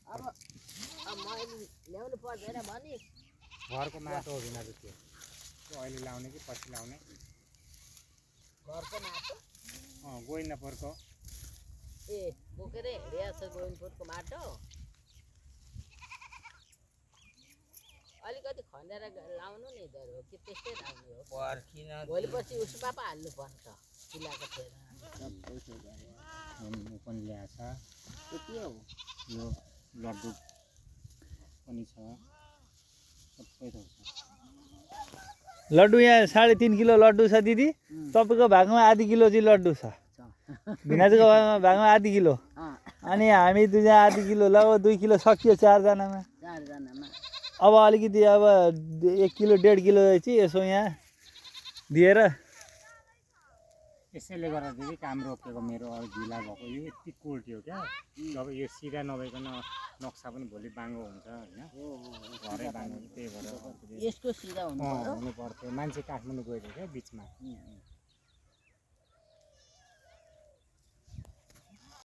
अब मैले ल्याउनु पर्दैन भनी घरको माटो हो बिना त्यो अहिले लाउने कि पछि लाउने घरको माटो गोइनापुरको ए बोकेर हिँडेको छ गोविन्दपुरको माटो अलिकति खनेर लाउनु नि दर हो कि त्यस्तै लाउनु हो पर्खिन भोलिपछि उसमा पो हाल्नुपर्छ चिलाएको थिएन ऊ पनि ल्याएछ त्यो के हो यो लड्डु पनि छ सबै थोक छ लड्डु यहाँ 3.5 किलो लड्डु छ दिदी तपाईँको भागमा आधी किलो चाहिँ लड्डु छ भिनाजुको भागमा आधी किलो अनि हामी दुईजना आधी किलो लगभग 2 किलो सकियो 4 जनामा अब अलिकति अब 1 किलो 1.5 किलो चाहिँ यसो यहाँ दिएर यसैले गर्दा दिदी काम रोकेको मेरो अरू ढिला भएको यो यति कोल्ट्यो क्या जब यो सिधा नभइकन नक्सा पनि भोलि बाङ्गो हुन्छ होइन घरै बाङ्गो त्यही भएर यसको सिधा हुनु हुनु पर्थ्यो मान्छे काठमाडौँ गइदियो क्या बिचमा